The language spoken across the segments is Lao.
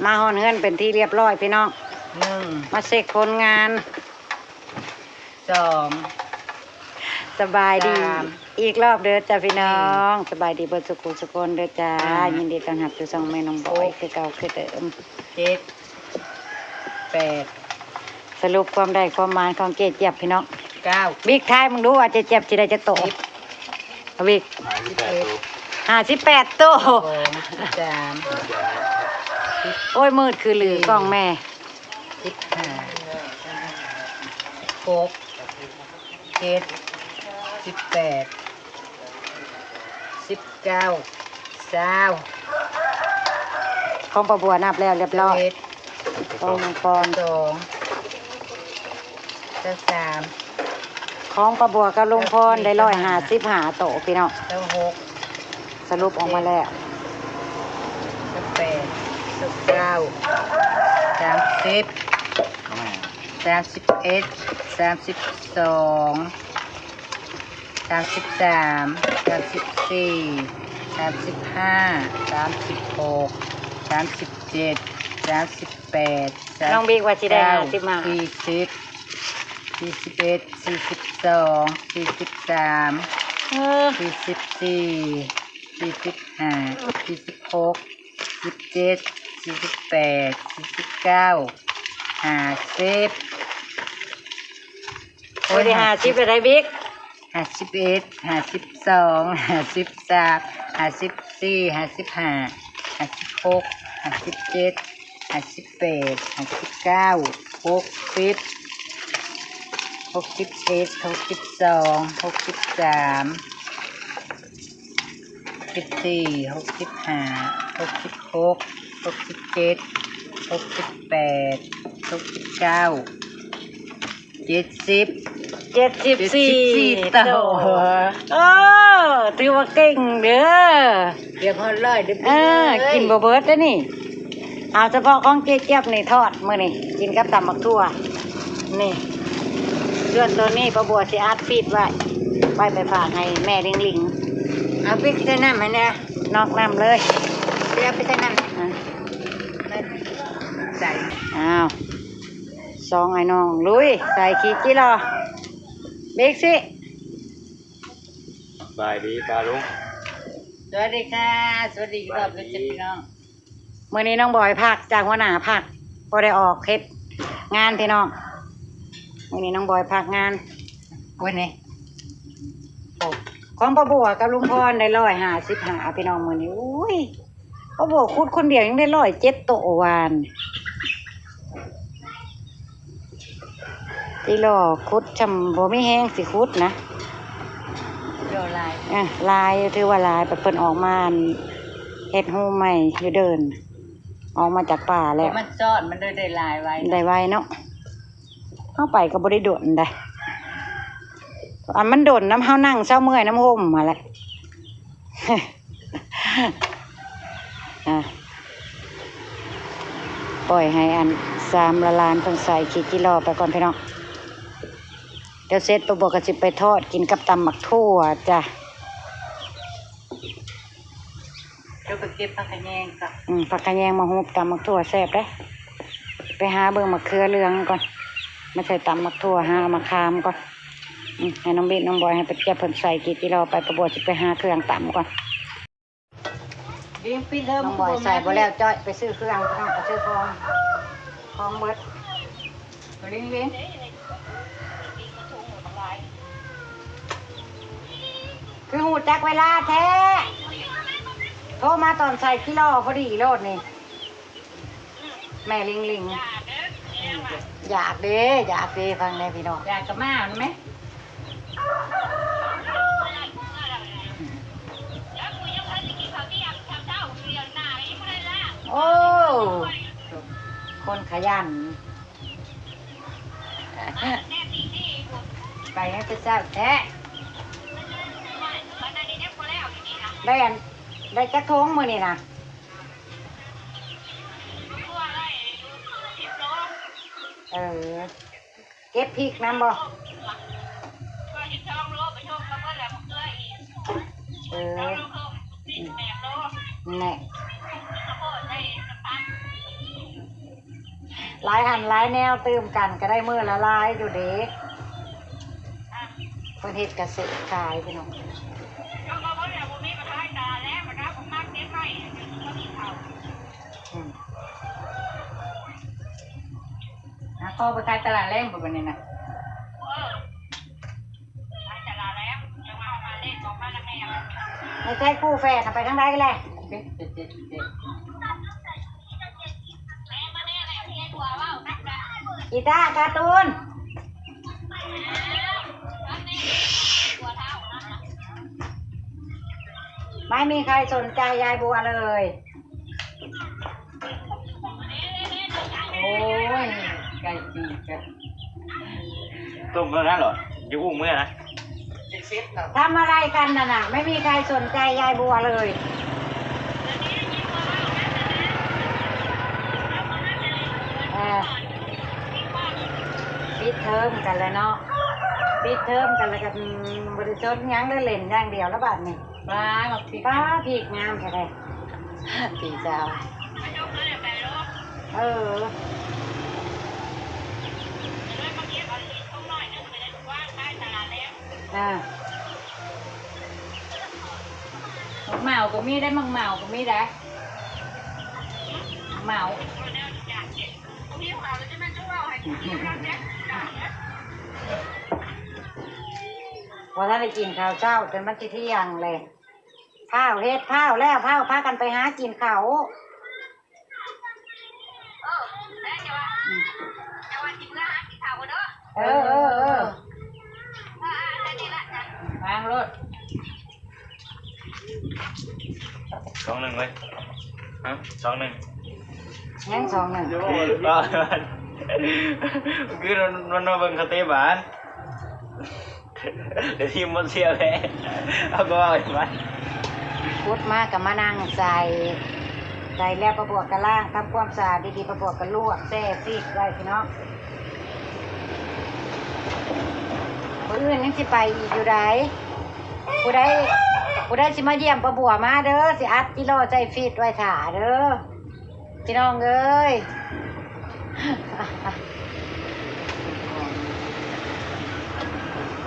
ມາຮອດເຮືອນເປັນທີ່ລຽບລ້ອຍພີ່ນ້ອງ ໜຶ່ງ ມາເຊັກຜົນງານ ສອງ ສະບາຍດີ ສາມ ອີກລອບເດີຈ້າພີ່ນ້ອງ ສີ່ ສະບາຍດີເບິດສູ່ຄູ່ສູ່ຄົນເດີຈ້າ ອ່າ ຍິນດີຕ້ອນຮັບສູ່ຊ່ອງແມ່ນ້ອງບອຍ ຫົກ ຄືເກົ່າຄືເດີມ ເຈັດ ແປດ ສະຫຼຸບຄວາມໄດ້ຄວາມໝານຂອງເຈ້ຈຽບພີ່ນ້ອງ ເກົ້າ ບິກ ທາຍເບິ່ງດູວ່າເຈ້ຈຽບຊິໄດ້ຈັກໂຕ ສິບ ບິກ ຫ້າສິບແປດໂຕ ຫ້າສິບແປດໂຕ ສອງ ສິບສາມ ໂອ້ຍ ມືດຄືລືກ້ອງແມ່ ສິບຫ້າ ສິບຫົກ ສິບເຈັດ ສິບແປດ ສິບເກົ້າ ຊາວ ຂອງປ້າບົວນັບແລ້ວລຽບລ້ອຍ ຊາວເອັດ ຂອງລຸງພອນ ຊາວສອງ ຊາວສາມ ຂອງປ້າບົວກັບລຸງພອນໄດ້ຮ້ອຍຫ້າສິບຫ້າໂຕພີ່ນ້ອງ ຊາວຫົກ ສະຫຼຸບອອກມາແລ້ວ ຊາວແປດ ຊາວເກົ້າ ສາມສິບ ສາມສິບເອັດ ສາມສິບສອງ ສາມສິບສາມ ສາມສິບສີ່ ສາມສິບຫ້າ ສາມສິບຫົກ ສາມສິບເຈັດ ສາມສິບແປດ ນ້ອງບິກວ່າຊິໄດ້ຫ້າສິບຫ້າ ສີ່ສິບ ສີ່ສິບເອັດ ສີ່ສິບສອງ ສີ່ສິບສາມ ເອີ ສີ່ສິບສີ່ ສີ່ສິບຫ້າ ສີ່ສິບຫົກ ສີ່ສິບເຈັດ ສີ່ສິບແປດ ສີ່ສິບເກົ້າ ຫ້າສິບ ໂອ້ຍ ໄດ້ຫ້າສິບແລ້ວໄດ໋ບິກ ຫ້າສິບເອັດ ຫ້າສິບສອງ ຫ້າສິບສາມ ຫ້າສິບສີ່ ຫ້າສິບຫ້າ ຫ້າສິບຫົກ ຫ້າສິບເຈັດ ຫ້າສິບແປດ ຫ້າສິບເກົ້າ ຫົກສິບ ຫົກສິບເອັດ ຫົກສິບສອງ ຫົກສິບສາມ ຫົກສິບສີ່ ຫົກສິບຫ້າ ຫົກສິບຫົກ ຫົກສິບເຈັດ ຫົກສິບແປດ ຫົກສິບເກົ້າ ເຈັດສິບ ເຈັດສິບສີ່ ເຈັດສິບສີ່ໂຕ ໂອ້ ຖືວ່າເກັ່ງເດີ ກຽມຮອດຮ້ອຍເດີ ເອີ ກິນບໍ່ເບິດເດ້ນີ້ ເອົາສະເພາະຂອງເຈ້ຈຽບນີ້ທອດມື້ນີ້ ກິນກັບຕຳບັກຖົ່ວນີ້ ສ່ວນໂຕນີ້ປ້າບົວຊິອັດຟີດໄວ້ ໄວ້ໄປຝາກໃຫ້ແມ່ລິງໆ ເອົາປິກໃສ່ນ້ຳໃຫ້ແດ່ ນອກນ້ຳເລີຍ ຊິເອົາໄປໃສ່ນ້ຳ ອ່າ ໃສ່ ອ້າວ ສອງອ້າຍນ້ອງລຸຍ ໃສ່ຂີ້ຈິລໍ ເບກຊິ ສະບາຍດີປ້າລຸງ ສະຫວັດດີຄ່ະ ສະຫວັດດີອີກລອບໜຶ່ງຈ້າພີ່ນ້ອງ ມື້ນີ້ນ້ອງບອຍພັກຈາກຫົວໜ້າພັກ ບໍ່ໄດ້ອອກເຮັດງານພີ່ນ້ອງ ມື້ນີ້ນ້ອງບອຍພັກງານ ໂອ້ຍ ນີ້ ໂອ້ ຂອງປ້າບົວກັບລຸງພອນໄດ້ຮ້ອຍຫ້າສິບຫ້າ ພີ່ນ້ອງ ມື້ນີ້ ໂອ້ຍ ປ້າບົວຂຸດຄົນດຽວຍັງໄດ້ຮ້ອຍເຈັດໂຕວານ ອີຫຼໍຂຸດຊ່ຳບໍ່ມີແຮງຊິຂຸດນະ ອີຫຼໍຫຼາຍ ເອີ ຫຼາຍ ຖືວ່າຫຼາຍ ບັດເພິ່ນອອກມາ ອັ່ນ ເຮັດຮູໃໝ່ຢູ່ເດີ່ນ ອອກມາຈາກປ່າແລ້ວ ມັນຊ້ອນ ມັນເລີຍໄດ້ຫຼາຍໄວ ໄດ້ໄວເນາະ ເຮົາໄປກໍບໍ່ໄດ້ດົນໃດ ອັນມັນດົນນຳເຮົານັ່ງເຊົາເມື່ອຍນຳຮົ່ມຫັ້ນແຫຼະ. ອ່ະ ປ່ອຍໃຫ້ອັນສາມຫຼານເພິ່ນໃສ່ຂີ້ຈິລໍໄປກ່ອນພີ່ນ້ອງ ດຽວເສັດປ້າບົວກໍຊິໄປທອດກິນກັບຕຳບັກຖົ່ວຈ້ະ ດຽວໄປເກັບຜັກຂະແຍງກ່ອນ ອືມ ຜັກຂະແຍງມາຫູບຕຳບັກຖົ່ວແຊບເດ້ ໄປຫາເບິ່ງໝາກເຂືອເຫຼືອງກ່ອນ ມາໃສ່ຕຳບັກຖົ່ວ ຫາເອົາໝາກຂາມກ່ອນ ອືມ ໃຫ້ນ້ອງບິກນ້ອງບອຍ ໃຫ້ປ້າເຈັບເພິ່ນໃສ່ກີ່ຈິລໍໄປ ປ້າບົວຊິໄປຫາເຄື່ອງຕຳກ່ອນ ນ້ອງບອຍໃສ່ບໍ່ແລ້ວ ຈ້ອຍໄປຊື້ເຄື່ອງ ໄປຊື້ຂອງ ຂອງເບິດ ລິງໆ ຄືຮູ້ຈັກເວລາແທ້ ໂທມາຕອນໃສ່ກິໂລພໍດີໂລດນີ້ ແມ່ລິງໆ ຢາກເດ້ ຢາກເດ້ ຟັງແດ່ພີ່ນ້ອງ ຢາກກໍມານຳແມະ ໂອ້ ຄົນຂະຫຍັນ ໄປໃຫ້ແຕ່ເຊົ້າແທ້ ໄດ້ອັນ ໄດ້ຈັກຖົງມື້ນີ້ນະ ເອີ ເກັບພິກນຳບໍ່? ເອີ ແນ່. ຫຼາຍອັນຫຼາຍແນວຕື່ມກັນກໍໄດ້ມື້ລະຫຼາຍຢູ່ເດ້. ເພິ່ນເຮັດກະເສດຂາຍພີ່ນ້ອງ. ອືມ ຫາກໍໄປຂາຍຕະຫຼາດແລງບໍ່ບັດນີ້ນະ? ໃນໃຈຄູ່ແຝດນະໄປທາງໃດແລະ? ອີຕາ ກາຕູນ ໄມ່ມີໃຄສົນໃຈຍາຍບົວເລີຍ. ໂອ້ຍ ໄກ່ປີກ ຕົ້ມເທົ່ານັ້ນເຫລອ? ຢູ່ອຸ້ມເມືອນະ. ທຳອະໄລກັນນັ້ນນະ? ໄມ່ມີໃຄສົນໃຈຍາຍບົວເລີຍ. ເອີ ປິດເທີມກັນແລ້ວເນາະ ປິດເທີມກັນແລ້ວກໍ ອືມ ບໍ່ໄດ້ສົນຫຍັງເລີຍ ຫຼິ້ນຢ່າງດຽວລະບາດນີ້. ປາ ໝາກພິກ ປາ ພິກງາມແທ້ໆ ພີ່ສາວ. ເອີ ອ່າ ໝາກເໝົາກໍມີໄດ໋ ໝາກເໝົາກໍມີໄດ໋ ໝາກເໝົາ. ບໍ່ທັນໄດ້ກິນເຂົ້າເຊົ້າ ຈົນມັນຊິທ່ຽງແລ້ວ. ຟ້າວເຮັດ ຟ້າວແລ້ວ ຟ້າວພາກັນໄປຫາກິນເຂົ້າ. ເອີ ເອີ ເອີ ເອີ ວາງໂລດ. ສອງໜຶ່ງເວີຍ ຮະ ສອງໜຶ່ງ ຍັງສອງໜຶ່ງ. ຄືມັນ ມັນມາເບິ່ງເຂົາເຕະບານ ເດຍທີມບໍ່ເຊຍແພ້ ເອົາກໍເວົ້າໃຫ້ມັນ. ຂຸດມາກໍມານັ່ງໃສ່ ໃສ່ແລ້ວປ້າບົວກໍລ້າງ ທຳຄວາມສະອາດດີໆ ປ້າບົວກໍລວກແຊ່ຟຣີດໄວ້ພີ່ນ້ອງ. ມື້ອື່ນຍັງຊິໄປອີກຢູ່ໃດ໋. ຜູ້ໃດ ຜູ້ໃດຊິມາຢ້ຽມປ້າບົວມາເດີ ຊິອັດຈິລໍໃສ່ຟຣີດໄວ້ຖ້າເດີ ພີ່ນ້ອງເອີຍ.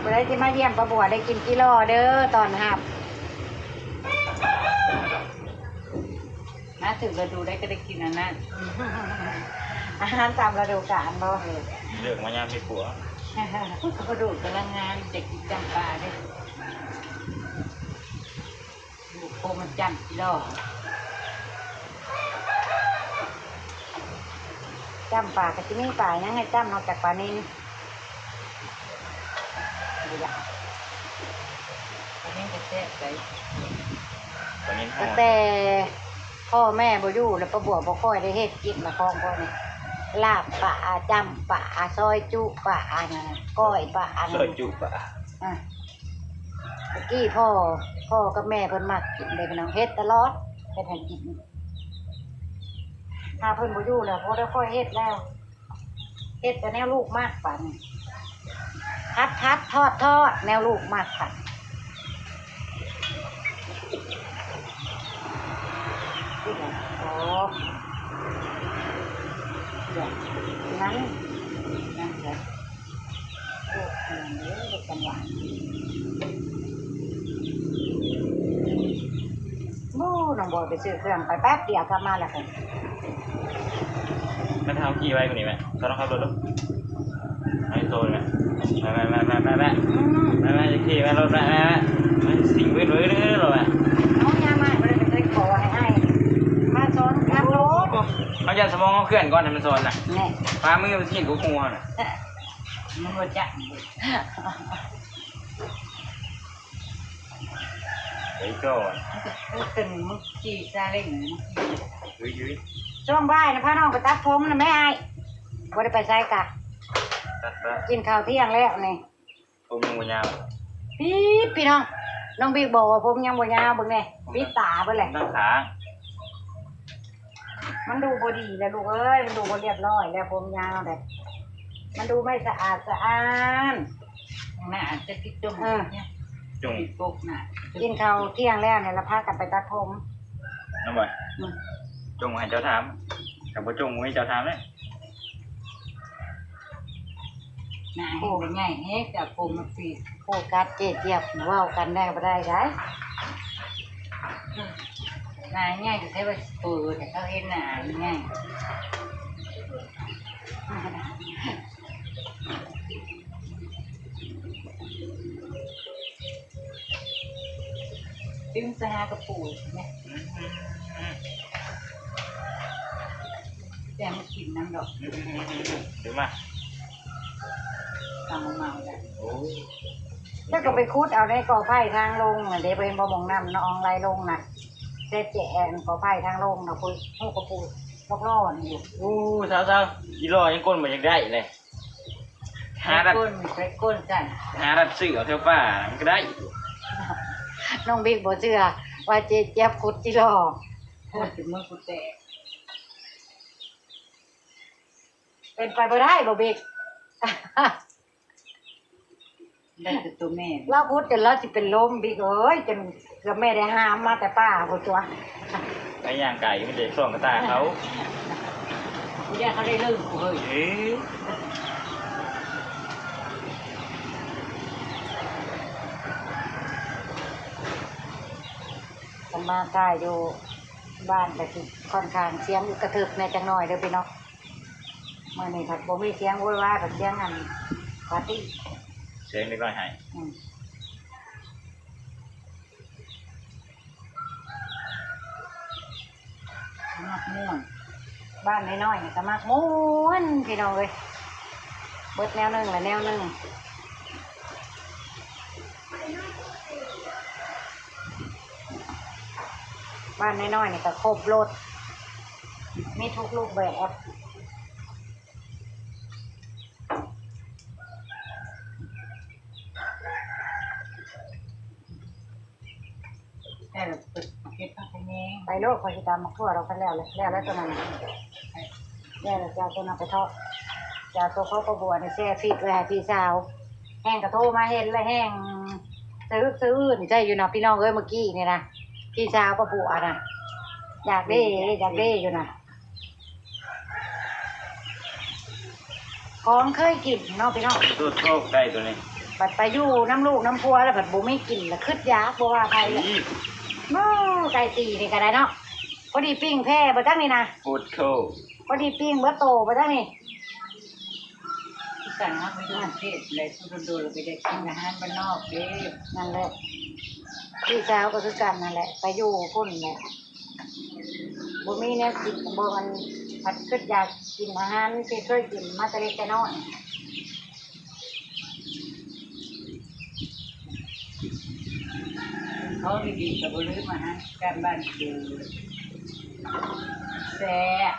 ຜູ້ໃດຊິມາຢ້ຽມປ້າບົວໄດ້ກິນຈິລໍເດີ ຕ້ອນຮັບ. ມາຖືກລະດູໄດ້ກໍໄດ້ກິນອັນນັ້ນ ອາຫານຕາມລະດູການບໍ່? ເອີ ເລືອກມາຍາມມີຜົວ. ປາດຸກກຳລັງງາມ ຢາກກິນຈ້ຳປາເດ້. ລູກໂຄມມັນຈ້ຳກິໂລ ຈ້ຳປາກໍຊິມີປາຫຍັງໃຫ້ຈ້ຳນອກຈາກປານິນ? ບໍ່ຢາກ ປານິນກໍແຊບໄດ໋. ປານິນ ຕັ້ງແຕ່ພໍ່ແມ່ບໍ່ຢູ່ແລ້ວ ປ້າບົວບໍ່ຄ່ອຍໄດ້ເຮັດກິນລະ ຂອງພວກນີ້ ລາບປາ ຈ້ຳປາ ຊອຍຈຸປາ ອັນນັ້ນ ກ້ອຍປາ ອັນນັ້ນ ຊອຍຈຸປາ. ອາ ແຕ່ກີ້ພໍ່ ພໍ່ກັບແມ່ເພິ່ນມັກກິນເດ້ພີ່ນ້ອງ ເຮັດຕະຫຼອດ ເຮັດໃຫ້ກິນ. ຖ້າເພິ່ນບໍ່ຢູ່ແລ້ວ ບໍ່ໄດ້ຄ່ອຍເຮັດແລ້ວ ເຮັດແຕ່ແນວລູກມັກບາດນີ້ ຜັດໆ ທອດໆ ແນວລູກມັກບາດ. ໂອ້ ນັ້ນ ນັ້ນແຫຼະ. ໂອ້ ອັນນັ້ນເດ້ ເຮັດກັນຫວານ. ໂອ້ ນ້ອງບອຍໄປຊື້ເຄື່ອງໄປແປັບດຽວກັບມາແລ້ວ. ມັນເອົາຂີ່ໄວ້ກວ່ານີ້ແມະ ເຂົາຕ້ອງຂັບລົດເດີ ເອົາໂຕນີ້ແມະ ແມະ ອືມ ແມະ ແມະ ຂີ່ໄວ້ລົດແມະ ແມະ ແມະ ຊິງວືດໆ ລົດແມະ. ເອົາຍາມາບໍ່ໄດ້ໄປຂໍໃຫ້ອ້າຍພາສອນຂັບລົດ. ເຮົາຢ້ານສະໝອງເຮົາເຄື່ອນກ່ອນໃຫ້ມັນສອນນະ ແນ່ ພາມືມັນຊິກິນກົກຫູເຮົານະ. ມັນບໍ່ຈັກ ໄປກ່ອນ ເອີ ເປັນມຶງຂີ່ຊາເລັງ ເອີຍ ຊ່ວງບ່າຍນະ ພານ້ອງໄປຕັດຜົມນະແມ່ອ້າຍ. ບໍ່ໄດ້ໄປໃສກະ ຕັດ ກິນເຂົ້າທ່ຽງແລ້ວນີ້ ຜົມຍັງບໍ່ຍາວ. ປີດ ພີ່ນ້ອງ ນ້ອງບິກບອກວ່າຜົມຍັງບໍ່ຍາວ ເບິ່ງແນ່ ປິດຕາເບິ່ງແຫຼະ ຕັ້ງຂາງ. ມັນດູບໍ່ດີແລ້ວລູກເອີຍ ມັນດູບໍ່ລຽບຮ້ອຍແລ້ວ ຜົມຍາວເດ້ ມັນດູໄມ່ສະອາດສະອ້ານ. ໜ້າອາດຈະຕິດຈົງ ເອີ ຈົງ ຕິດປົກໜ້າ. ກິນເຂົ້າທ່ຽງແລ້ວນີ້ລະ ພາກັນໄປຕັດຜົມ ນ້ອງບອຍ. ອືມ ຈົງໃຫ້ເຈົ້າຖາມ ຄັນບໍ່ຈົງບໍ່ໃຫ້ເຈົ້າຖາມເດ້. ໂອ້ ໃຫຍ່ແຮງ ຈັບຜົມມັນຊິໂຟກັສເຈ້ຈຽບ ເວົ້າກັນແດ່ບໍ່ໄດ້ໃດ. ໜ້າໃຫຍ່ກໍແທ້ວ່າຊິເປີດໃຫ້ເຂົາເຫັນໜ້າໃຫຍ່. ດຶງໄປຫາກະປູແມ່ ແຕ່ມາກິນນຳດອກ. ດຶງມາ ຕຳໝາກເມົາແລ້ວ. ໂອ້ຍ ເຈົ້າກໍໄປຂຸດເອົາໃນກໍໄຜ່ທາງລົງນະເດ້ ບໍ່ເຫັນບໍ່ ໝ່ອງນ້ຳນອງໄຫຼລົງນະ ແຕ່ແຈະກໍໄຜ່ທາງລົງນະ ພຸ້ນ ຮູ້ກໍປູລອກລ້ອນີ້ຢູ່. ໂອ້ ເຊົາໆ ອີຫຼໍ່ຍັງກົ້ນບໍ່ຢາກໄດ້ເລີຍ. ຫາລັດ ໄປກົ້ນ ໄປກົ້ນຊັ້ນ ຫາລັດຊື້ເອົາແຖວປ່າມັນກໍໄດ້. ນ້ອງບິກບໍ່ເຊື່ອວ່າເຈຈຽບຂຸດຈີຫຼໍ່ ໂຄດຈົນມືກູແຕກ. ເປັນໄປບໍ່ໄດ້ບໍ່ບິກ? ໄດ້ແຕ່ໂຕແມ່ ລາວຂຸດຈົນລາວຊິເປັນລົມ ບິກເອີຍ ຈົນເກືອບແມ່ໄດ້ຫາມມາແຕ່ປ່າພຸ້ນຕົວະ. ໄປຍ່າງໄກມັນຈະຊ່ອງກະຕາເຂົາ ຜູ້ໃດເຂົາໄດ້ເລີ້ງກູເຮີ້ຍ. ເອີ ຄັນມາຖ່າຍຢູ່ບ້ານກໍຊິຄ່ອນຂ້າງສຽງອຶກກະທຶກແດ່ຈັກໜ້ອຍເດີພີ່ນ້ອງ. ມື້ນີ້ພັດບໍ່ມີສຽງໂວຍວາຍ ພັດສຽງອັນປາຕີ້ ສຽງເດັກນ້ອຍໄຫ້. ອືມ ມັກມ່ວນ ບ້ານນ້ອຍໆນີ້ກໍມັກມ່ວນພີ່ນ້ອງເອີຍ ເບິດແນວໜຶ່ງລະແນວໜຶ່ງ. ບ້ານນ້ອຍໆນີ້ກໍຄົບລົດ ມີທຸກຮູບແບບ. ແລ້ວເຮັດຜັກຂະແຍງ ໄປໂລດ ຂ້ອຍຊິຕຳໝາກຖົ່ວດອກ ຄັນແລ້ວແຫຼະ ແລ້ວແລ້ວໂຕນັ້ນນະ ແລ້ວແລ້ວຈະເອົາໂຕນັ້ນໄປທອດ ຈະເອົາໂຕຂອງປ້າບົວນີ້ແຊ່ຟຣີດໄວ້ໃຫ້ພີ່ສາວ. ແຮ່ງກະໂທມາເຫັນລະແຮ່ງສະອຶກສະອື້ນໃຈຢູ່ນະພີ່ນ້ອງເອີຍ ມື້ກີ້ນີ້ນະ ພີ່ສາວປ້າບົວນະ ຢາກເດ້ ຢາກເດ້ຢູ່ນະ. ຂອງເຄີຍກິນເນາະພີ່ນ້ອງ ໂຕໂຕໄກ່ໂຕນີ້ ບັດໄປຢູ່ນຳລູກນຳຜົວແລ້ວ ບັດບໍ່ມີກິນລະຄຶດຢາກ ບໍ່ວ່າໃຜລະ. ໂອ້ ໄກ່ຕີນີ້ກໍໄດ້ເນາະ ພໍດີປີ້ງແຜ່ບໍ່ຈັກນີ້ນະ ໂອ້ໂທ້ ພໍດີປີ້ງເບິດໂຕບໍ່ຈັກນີ້. ຄືກັນເນາະ ໄປຢູ່ກະເທດແຫຼະ ຊຸມຊົນໂດນໄປໄດ້ກິນອາຫານບ້ານນອກເດ້. ນັ້ນແຫຼະ ພີ່ສາວກໍຄືກັນນັ້ນແຫຼະ ໄປຢູ່ພຸ້ນແຫຼະ ບໍ່ມີແນວກິນ ບໍ່ ອັນ ພັດຄຶດຢາກກິນອາຫານທີ່ເຄີຍກິນມາແຕ່ເລັກແຕ່ນ້ອຍ. ເຂົາດີໆກໍບໍ່ລືມອາຫານການບ້ານຄືແຊບ.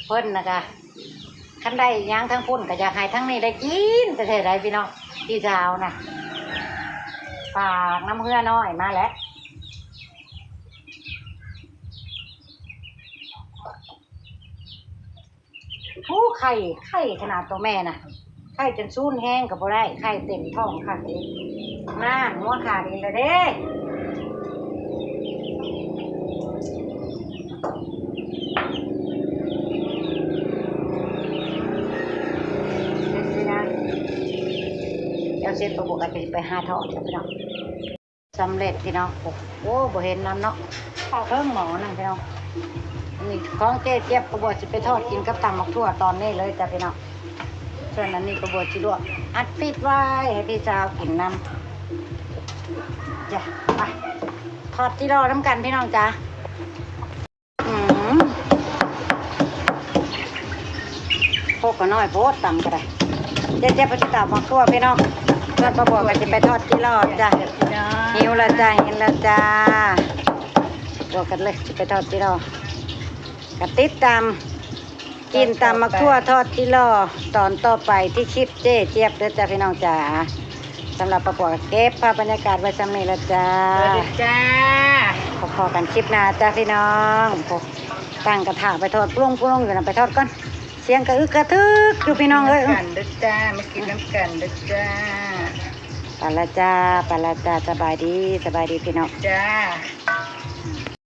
ເພິ່ນນະກະ ຄັນໄດ້ຫຍັງທາງພຸ້ນກໍຢາກໃຫ້ທາງນີ້ໄດ້ກິນແທ້ໆໃດ໋ພີ່ນ້ອງ. ພີ່ສາວນະ ຝາກນຳເຮືອນ້ອຍມາແຫຼະ. ໂອ້ ໄຂ້ ໄຂ້ຂະໜາດໂຕແມ່ນະ ໄຂ້ຈົນສູນແຮງກໍບໍ່ໄດ້ ໄຂ້ເຕັມທ້ອງຄັກອີກ. ນານ ຫົວຂາດອີກແລ້ວເດ້. ດຽວເສັດ ປ້າບົວກໍຈະໄປຫາທອດແລ້ວພີ່ນ້ອງ. ສຳເລັດພີ່ນ້ອງ. ໂອ້ ບໍ່ເຫັນນຳເນາະ ເອົາເທິງໝໍ້ນັ້ນພີ່ນ້ອງ. ອັນນີ້ຂອງເຈ້ຈຽບ ປ້າບົວຊິໄປທອດກິນກັບຕຳໝາກຖົ່ວຕອນນີ້ເລີຍຈ້າພີ່ນ້ອງ. ສ່ວນອັນນີ້ປ້າບົວຊິລວກອັດຟິດໄວ້ໃຫ້ພີ່ສາວກິນນຳ. ຈ້າ ໄປທອດຈີ່ຫຼໍ່ນຳກັນພີ່ນ້ອງຈ້າ. ອືມ ໂຄກກໍນ້ອຍໂພດ ຕຳກໍໄດ້. ເຈ້ຈຽບໄປຕຳໝາກຖົ່ວພີ່ນ້ອງ ສ່ວນປ້າບົວກໍຊິໄປທອດຈີ່ຫຼໍ່ຈ້າ. ຫິວແລ້ວຈ້າ ຫິວແລ້ວຈ້າ. ບວກກັນເລີຍ ຊິໄປທອດຈີ່ຫຼໍ່ ກໍຕິດຕາມ ກິນຕຳໝາກຖົ່ວທອດຈີ່ຫຼໍ່ຕອນຕໍ່ໄປທີ່ຄລິບເຈ້ຈຽບເດີຈ້າພີ່ນ້ອງຈ້າ. ສຳລັບປ້າບົວເກັບພາບບັນຍາກາດໄວ້ສ່ຳນີ້ລະຈ້າ. ສະຫວັດດີຈ້າ. ພໍ້ກັນຄລິບໜ້າຈ້າພີ່ນ້ອງ. ໂອ້ ຕັ້ງກະທະໄປທອດປຸ້ງໆຢູ່ນະ ໄປທອດກ່ອນ. ສຽງກະອຶກກະທຶກຢູ່ພີ່ນ້ອງເອີຍ. ມາກິນນຳກັນເດີຈ້າ ມາກິນນຳກັນເດີຈ້າ. ໄປລະຈ້າ ໄປລະຈ້າ. ສະບາຍດີ ສະບາຍດີພີ່ນ້ອງຈ້າ.